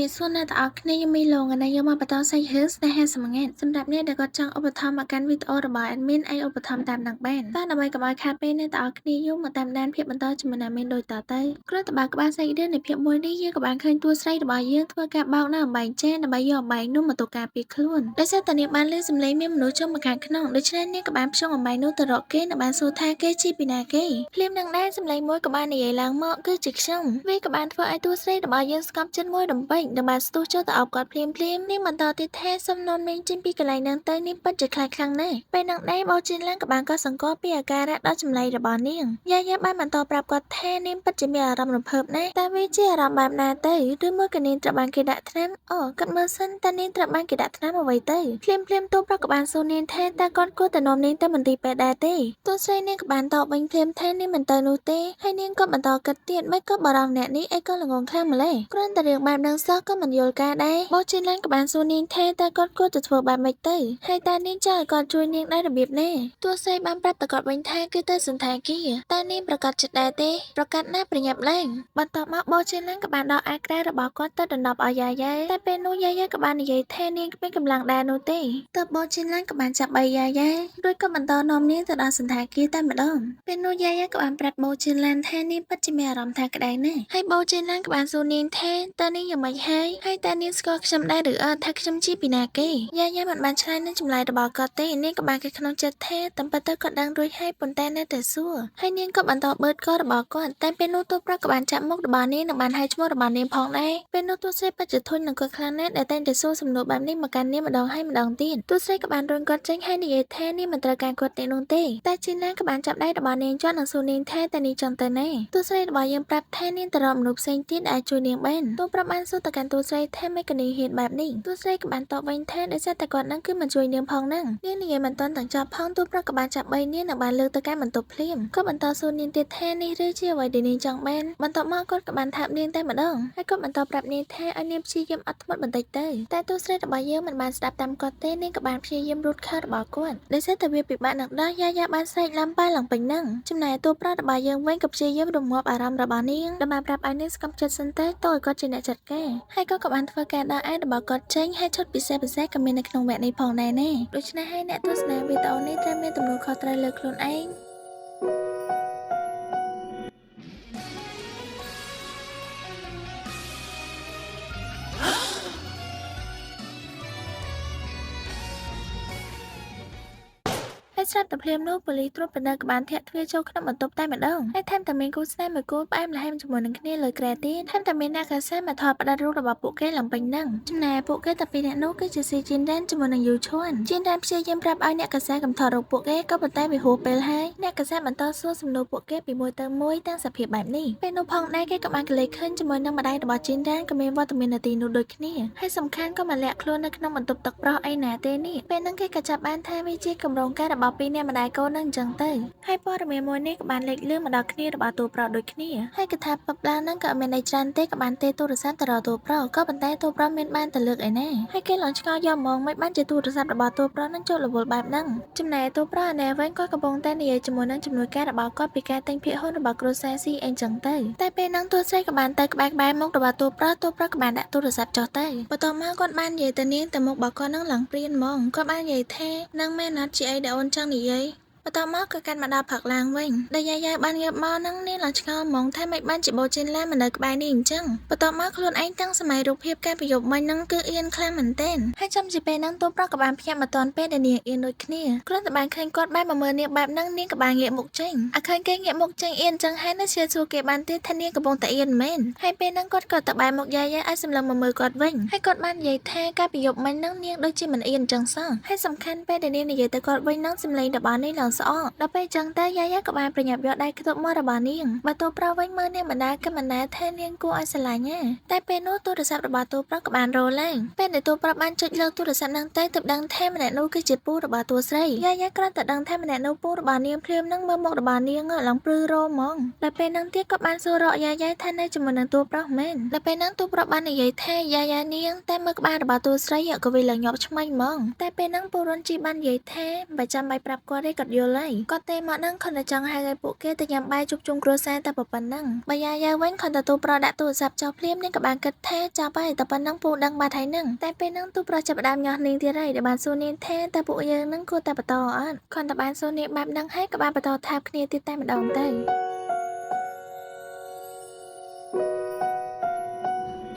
រាបសួរអ្នកទាំងអស់គ្នាខ្ញុំមីឡងថ្ងៃនេះយកមកបន្តសាច់រឿងស្នេហាសម្ងាត់សម្រាប់អ្នកដែលគាត់ចង់ឧបត្ថម្ភមកកាន់វីដេអូរបស់ admin អាចឧបត្ថម្ភតាមនឹងបានតែដើម្បីកុំឲ្យខាតពេលអ្នកទាំងអស់គ្នាយូរមកតាមដានភាពបន្តជាមួយ admin ដូចតទៅគ្រាន់តែបើក្បាលសាច់រឿងនៃភាពមួយនេះយើងក៏បានឃើញតួស្រីរបស់យើងធ្វើការបោកនៅអំបែងចានដើម្បីយកអំបែងនោះមកទៅការពារខ្លួនដោយសារតែនាងបានឮសំឡេងមានមនុស្សចូលមកខាងក្នុងដូច្នេះនាងក៏បានភ្ជង់អំបែងនោះទៅរកគេនិងបានសួរថាគេជាពីណាគេភ្លាមនឹងដែរសំឡេងមួយក៏បាននិយាយឡើងមកគឺជាខ្ញុំវាក៏បានធ្វើឲ្យតួស្រីរបស់យើងស្កប់ចិត្តមួយដំពេចនិងបានស្ទុះចូលទៅអោបគាត់ភ្លាមភ្លាមនាងបន្តទៀតថាសុំនំនាងចេញពីកន្លែងហ្នឹងទៅនាងពិតជាខ្លាចខ្លាំងណាស់ពេលនឹងដែរបូជីនឡាំងក៏បានកត់សម្គាល់ពីអាការៈដ៏ចម្លែករបស់នាងយ៉ាយ៉ាបានបន្តប្រាប់គាត់ថានាងពិតជាមានអារម្មណ៍រំភើបណាស់តែវាជាអារម្មណ៍បែបណាទៅឬមួយក៏នាងត្រូវបានគេដាក់ថ្នាំអូគាត់មើលសិនតើនាងត្រូវបានគេដាក់ថ្នាំអ្វីទៅភ្លាមភ្លាមតួប្រុសក៏បានសួរនាងថាតើគាត់គួរតែនាំនាងទៅមន្ទីរពេទ្យដែរទេតួស្រីនាងក៏បានតបវិញភ្លាមថានាងមិនទៅនោះទេហើយនាងក៏បន្តគិតទៀតមិនក៏បារម្ភអ្នកនេះអីក៏ល្ងងខ្លាំងម្ល៉េះគ្រាន់តែរឿងបែបហ្នឹងសោះក៏មិនយល់ការដែរបូជីនឡានក៏បានសួរនាងថាតើគាត់គួរតែធ្វើបែបម៉េចទៅហើយតើនាងចង់ឲ្យគាត់ជួយនាងដោយរបៀបណាតួស្រីបានប្រាប់ទៅគាត់វិញថាគឺទៅសន្តាគារតើនាងប្រកាសចិត្តដែរទេប្រកាសណាស់ប្រញាប់ឡើងបន្ទាប់មកបូជីនឡានក៏បានដកអាវក្រៅរបស់គាត់ទៅដណ្ដប់ឲ្យយ៉ាយ៉ាតែពេលនោះយ៉ាយ៉ាក៏បាននិយាយថានាងគ្មានកម្លាំងដែរនោះទេទើបបូជីនឡានក៏បានចាប់បីយ៉ាយ៉ារួចក៏បន្តនាំនាងទៅដល់សន្តាគារតែម្ដងពេលនោះយ៉ាយ៉ាក៏បានប្រាប់បូជីនឡានថានាងពិតជាមានអារម្មណ៍ថាក្តៅណាស់ហើយបូជីនឡានក៏បានសួរនាងថាតើនាងយ៉ាងម៉េចហើយហើយតើនាងស្គាល់ខ្ញុំដែរឬអត់ថាខ្ញុំជាពីណាគេយ៉ាយ៉ាមិនបានឆ្លើយនឹងចម្លើយរបស់គាត់ទេនាងក៏បានគិតក្នុងចិត្តថាតាមពិតទៅគាត់ដឹងរួចហើយប៉ុន្តែនៅតែសួរហើយនាងក៏បន្តបឺតករបស់គាត់តែពេលនោះតួប្រុសក៏បានចាប់មុខរបស់នាងនិងបានហៅឈ្មោះរបស់នាងផងដែរពេលនោះតួស្រីពិតជាធុញនឹងគាត់ខ្លាំងណាស់ដែលតែងតែសួរសំណួរបែបនេះមកកាន់នាងម្ដងហើយម្ដងទៀតតួស្រីក៏បានរុញគាត់ចេញហើយនិយាយថានាងមិនត្រូវការគាត់ទេនោះទេតែជីណាក៏បានចាប់ដៃរបស់នាងជាប់និងសួរនាងថាតើនាងចង់ទៅណាតួស្រីរបស់យើងប្រាប់ថានាងទៅរកមនុស្សផ្សេងទៀតអាចជួយនាងបានតួប្រាប់បានសួរទៅកាន់តួស្រីថាមិនក៏នាងហ៊ានបែបនេះតួស្រីក៏បានតបវិញថាដោយសារតែគាត់នឹងគឺមិនជួយនាងផងហ្នឹងនាងនិយាយមិនទាន់ទាំងចប់ផងតួប្រុសក៏បានចាប់បីនាងនិងបានលើកទៅកាន់បន្ទប់ភ្លាមក៏បន្តសួរនាងទៀតថានេះឬជាអ្វីដែលនាងចង់បានបន្ទាប់មកគាត់ក៏បានថាបនាងតែម្ដងហើយក៏បន្តប្រាប់នាងថាឲ្យនាងព្យាយាមអត់ធ្មត់បន្តិចទៅតែតួស្រីរបស់យើងមិនបានស្ដាប់តាមគាត់ទេនាងក៏បានព្យាយាមរូតខោរបស់គាត់ដោយសារតែវាពិបាកនឹងដោះយ៉ាយ៉ាបានស្រែកឡាំប៉ាឡើងពេញហ្នឹងចំណែកតួប្រុសរបស់យើងវិញក៏ព្យាយាមរងាប់អារម្មណ៍របស់នាងដើម្បីប្រាប់ឲ្យនាងស្ងប់ចិត្តសិនទៅតើឲ្យគាត់ជាអ្នកចាត់ការហើយក៏បានធ្វើការដោះអាវរបស់គាត់ចេញហើយឈុតពិសេសពិសេសក៏មាននៅក្នុងវគ្គនេះផងដែរណាដូច្នេះហើយអ្នកទស្សនាវីដេអូនេះត្រូវមានទំនួលខុសត្រូវលើខ្លួនឯងហើយស្រាប់តែភ្លាមនោះប៉ូលីសត្រួតពិនិត្យក៏បានធាក់ទ្វារចូលក្នុងបន្ទប់តែម្ដងហើយថែមទាំងមានគូស្នេហ៍មួយគូផ្អែមល្ហែមជាមួយនឹងគ្នាលើគ្រែទៀតថែមទាំងមានអ្នកកាសែតមកថតផ្ដិតរូបរបស់ពួកគេឡើងពេញហ្នឹងចំណែកពួកគេតែពីរនាក់នោះគឺជាស៊ីជីនរ៉ែនជាមួយនឹងយូឈួនជីនរ៉ែនព្យាយាមប្រាប់ឲ្យអ្នកកាសែតកុំថតរូបពួកគេក៏ប៉ុន្តែវាហួសពេលហើយអ្នកកាសែតបន្តសួរសំណួរពួកគេពីមួយទៅមួយទាំងសភាពបែបនេះពេលនោះផងដែរគេក៏បានក្លេកឃើញជាមួយនឹងម្ដាយរបស់ជីនរ៉ែនក៏មានវត្តមាននៅទីនោះដូចគ្នាហើយសំខាន់ក៏មកលាក់ខ្លួននៅក្នុងបន្ទប់ទឹកប្រុសអីណាទេនេះពេលហ្នឹងគេក៏ចាប់បានថាវាជាគម្រោងការរបស់ពីរអ្នកម្ដាយកូននឹងអញ្ចឹងទៅហើយព័ត៌មានមួយនេះក៏បានលេចលឿនមកដល់គ្នារបស់តួប្រុសដូចគ្នាហើយកថាពឹបឡើងហ្នឹងក៏អត់មានអីច្រើនទេក៏បានទេទូរស័ព្ទទៅរកតួប្រុសក៏ប៉ុន្តែតួប្រុសមានបានទៅលើកឯណាហើយគេឡើងឆ្ងល់យកហ្មងមិនបានជាទូរស័ព្ទរបស់តួប្រុសហ្នឹងចូលរវល់បែបហ្នឹងចំណែកតួប្រុសឯណាវិញគាត់កំពុងតែនិយាយជាមួយនឹងជំនួយការរបស់គាត់ពីការទិញភាគហ៊ុនរបស់គ្រួសារស៊ីអីចឹងទៅតែពេលហ្នឹងតួស្រីក៏បានទៅក្បែរៗមុខរបស់តួប្រុសតួប្រុសក៏បានដាក់ទូរស័ព្ទចុះទៅបន្ទាប់មកគាត់បាននិយាយទៅនាងទៅមុខរបស់គាត់ហ្នឹងឡើងព្រានហ្មងគាត់បាននិយាយថានឹងមែនអត់ជាអីដែលអូនចង់និយាយបន្ទាប់មកក៏កាត់មកដល់ផឹកឡើងវិញដែលយាយបានងើបមកហ្នឹងនាងឡើងឆ្ងល់ហ្មងថាមិនបានជាបូជីនឡានមកនៅក្បែរនេះអញ្ចឹងបន្ទាប់មកខ្លួនឯងតាំងសម័យរូបភាពការប្រយុទ្ធមិញហ្នឹងគឺអៀនខ្លាំងមែនទែនហើយចំជាពេលហ្នឹងតួប្រុសក៏បានភ្ញាក់មកទាន់ពេលដែលនាងអៀនដូចគ្នាគ្រាន់តែបានឃើញគាត់បែបមកមើលនាងបែបហ្នឹងនាងក៏បានងាកមុខចេញអាឃើញគេងាកមុខចេញអៀនអញ្ចឹងហើយនៅជឿសួរគេបានទៀតថានាងកំពុងតែអៀនមែនហើយពេលហ្នឹងគាត់ក៏ទៅបែរមុខយាយឲ្យសម្លឹងមកមើលគាត់វិញហើយគាត់បាននិយាយថាការប្រយុទ្ធមិញហ្នឹងនាងដូចជាមិនអៀនអញ្ចឹងសោះហើយសំខាន់ពេលដែលនាងនិយាយទៅគាត់វិញហ្នឹងសម្លេងរបស់នាងឡើងស្អកដល់ពេលចឹងទៅយាយក៏បានប្រញាប់យកដៃខ្ទប់មាត់របស់នាងបើតួប្រុសវិញមើលនាងបណ្ដាក៏បណ្ដាថានាងគួរឲ្យស្រឡាញ់ណាតែពេលនោះទូរស័ព្ទរបស់តួប្រុសក៏បានរោឡើងពេលដែលតួប្រុសបានចុចលើកទូរស័ព្ទហ្នឹងទៅទើបដឹងថាម្នាក់នោះគឺជាពូរបស់តួស្រីយាយគ្រាន់តែដឹងថាម្នាក់នោះពូរបស់នាងភ្លាមហ្នឹងមើលមុខរបស់នាងឡើងព្រឺរោមហ្មងដល់ពេលហ្នឹងទៀតក៏បានសួររកយាយថានៅជាមួយនឹងតួប្រុសមែនដល់ពេលហ្នឹងតួប្រុសបាននិយាយថាយាយនាងតែមើលក្បាលរបស់តួស្រីក៏វាឡើងញាប់ឆ្មាញ់ហ្មងតែពេលហ្នឹងពូរុនជីបាននិយាយថាមិនចាំបាច់ប្រាប់គាត់ទេគាត់យល់ ល់ហើយគាត់ទេមកហ្នឹងគ្រាន់តែចង់ហៅឲ្យពួកគេទៅញ៉ាំបាយជួបជុំគ្រួសារតែប៉ុណ្ណឹងបើយ៉ាយ៉ាវិញគ្រាន់តែទូប្រុសដាក់ទូរស័ព្ទចុះភ្លាមនាងក៏បានគិតថាចាប់ហើយតែប៉ុណ្ណឹងពូដឹងបាត់ហើយហ្នឹងតែពេលហ្នឹងទូប្រុសចាប់ផ្ដើមញាស់នាងទៀតហើយដែលបានសួរនាងថាតើពួកយើងហ្នឹងគួរតែបន្តអត់គ្រាន់តែបានសួរនាងបែបហ្នឹងហើយក៏បានបន្តថែបគ្នាទៀតតែម្ដងទៅ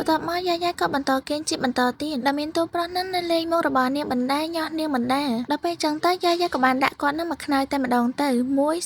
បន្ទាប់មកយ៉ាយ៉ាក៏បន្តគេងជាបន្តទៀតដែលមានទូប្រុសនឹងនៅលេងមុខរបស់នាងបណ្ដាញាស់នាងបណ្ដាដល់ពេលចឹងទៅយ៉ាយ៉ាក៏បានដាក់គាត់នឹងមកខ្នើយតែម្ដងទៅ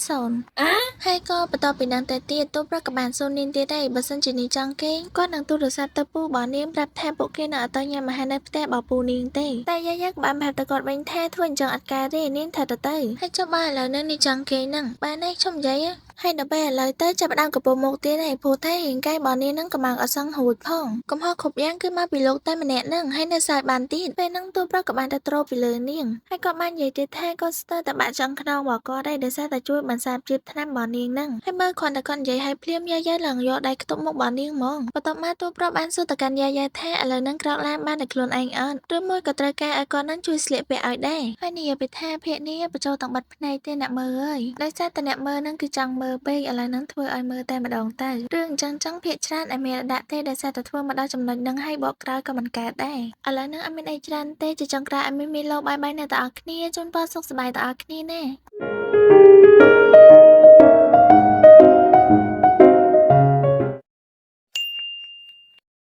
1-0ហើយក៏បន្ទាប់ពីនឹងទៅទៀតទូប្រុសក៏បានសួរនាងទៀតដែរបើសិនជានាងចង់គេងគាត់នឹងទូរស័ព្ទទៅពូរបស់នាងប្រាប់ថាពួកគេនៅអត់ទៅញ៉ាំអាហារនៅផ្ទះរបស់ពូនាងទេតែយ៉ាយ៉ាក៏បានប្រាប់ទៅគាត់វិញថាធ្វើអញ្ចឹងអត់កើតទេនាងត្រូវទៅហើយចុះបើឥឡូវនេះនាងចង់គេងហ្នឹងបានទេខ្ញុំនិយាយហើយដល់ពេលឥឡូវទៅចាប់ផ្ដើមកំពុងមុខទៀតហើយព្រោះតែរាងកាយរបស់នាងហ្នឹងក៏មកអត់សឹងរួចផងកំហុសគ្រប់យ៉ាងគឺមកពីលោកតែម្នាក់ហ្នឹងហើយនៅសើចបានទៀតពេលហ្នឹងទូប្រុសក៏បានទៅទ្រពីលើនាងហើយក៏បាននិយាយទៀតថាគាត់ស្ទើរតែបាក់ចង់ខ្នងរបស់គាត់ដែរដោយសារតែជួយបន្សាបជាតិថ្នាំរបស់នាងហ្នឹងហើយមើលគ្រាន់តែគាត់និយាយឲ្យភ្លាមយាយឡើងយកដៃខ្ទប់មុខរបស់នាងហ្មងបន្ទាប់មកទូប្រុសបានសួរទៅកាន់យាយថាឥឡូវហ្នឹងក្រោកឡើងបានតែខ្លួនឯងអត់ឬមួយក៏ត្រូវការឲ្យគាត់ហ្នឹងជួយស្លៀកពាក់ឲ្យដែរហើយនិយាយពីថាភាគនេះបញ្ចូលទាំងបាត់ភ្នែកទេអ្នកមើលអើយដោយសារតែអ្នកមើលហ្នឹងគឺចង់មើលពេកឥឡូវហ្នឹងធ្វើឲ្យមើលតែម្ដងទៅរឿងអញ្ចឹងភាគច្រើនឲ្យមានដាក់ទេដោយសារតែធ្វើមកដល់ចំណុចហ្នឹងហើយបកក្រោយក៏មិនកើតដែរឥឡូវហ្នឹងអត់មានអីច្រើនទេជាចុងក្រោយឲ្យមានមីឡូបាយបាយអ្នកទាំងអស់គ្នាជូនពរសុខសប្បាយទាំងអស់គ្នាណា។